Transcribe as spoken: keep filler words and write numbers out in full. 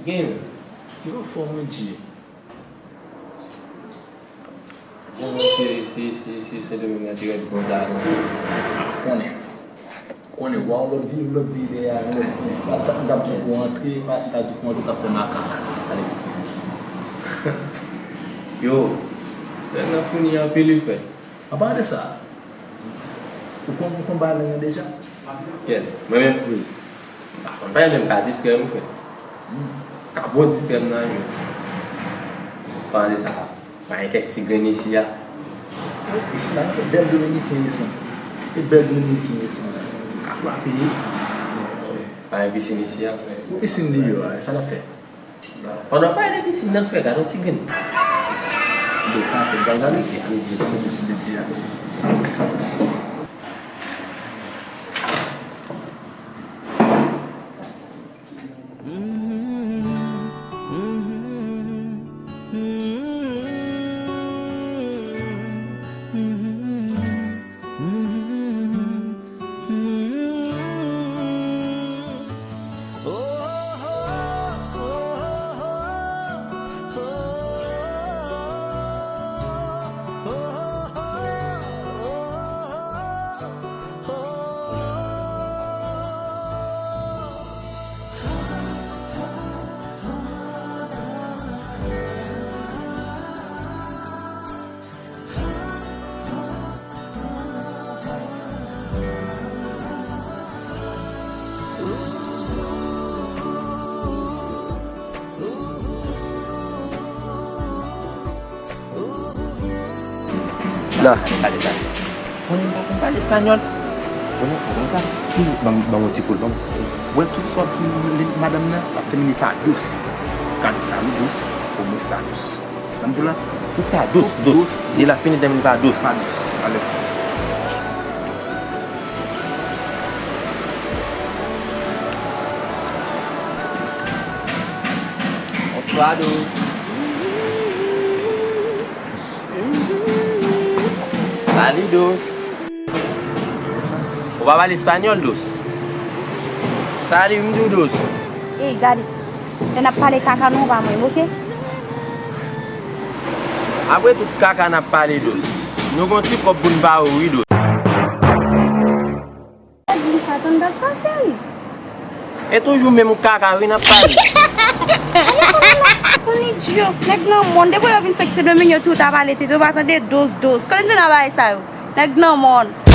Gen. Yo fò mwen di. Jan mwen se, se, se, se Sendomeng nan te rèd konsa non. Konnen. Konnen, w a yon lòt vi, yon lòt vi dèyè a, yon lòt vi. Pa ta, m t ap di w pou w antre, pa ta di w pou w antre, w t ap fè makak. Ale. Yo, sèl nan founi anpil wi frè. Anpalan de sa, ou konn, ou konn bagay lan deja? Kiyès? Mwen menm? Wi. M pa konn, pa menm ka distrè m wi frè. Hmm. Ka bon distrè m nan wi. Anpalan de sa, pa gen kèk ti grenn isi a. Isi la, gen bèl dominiken isi. Gen bèl dominiken isi. Ka frape. Pa gen pisin isi a frè. Pisin deyò a, sa l ap fè? Pandan w pale de pisin nan, frè, gade yon ti grenn. Bon, sa fè gade, gade, gade, gade, gade, gade, gade. La. Pale, pale. Konnen m pa konn pale espanyòl. Konnen, konnen pa. Ban m, ban m yon ti poul, ban m yon ti poul. Wè tout sa w ap di madanm nan, l ap tèmine pa dos. Gad sa wi, dos, omwens la dos. Sa m di w la? Tout sa dous, dous. Dous, dous. Depi l ap fini tèmine pa dous. Pa dous. Alèz. Bonswa dous. Salut dous. Ou pa pale espanyòl dous? Salut, m di w dous. Ey, gade. Lè n ap pale kaka nou pa mwen, oke? Apre tout kaka n ap pale dous. Nou gon ti kòb pou n ba ou wi dous. Di m sa tann dat sa, cheri. E toujou menm kaka wi n ap pale. Yon idyo. Nèg nan mòn, depi yo vin Sendomeng yo tou ta pale tete, yo pa tande dous, dous. Konnen m jwenn nan bagay sa yo. Nèg nan mòn.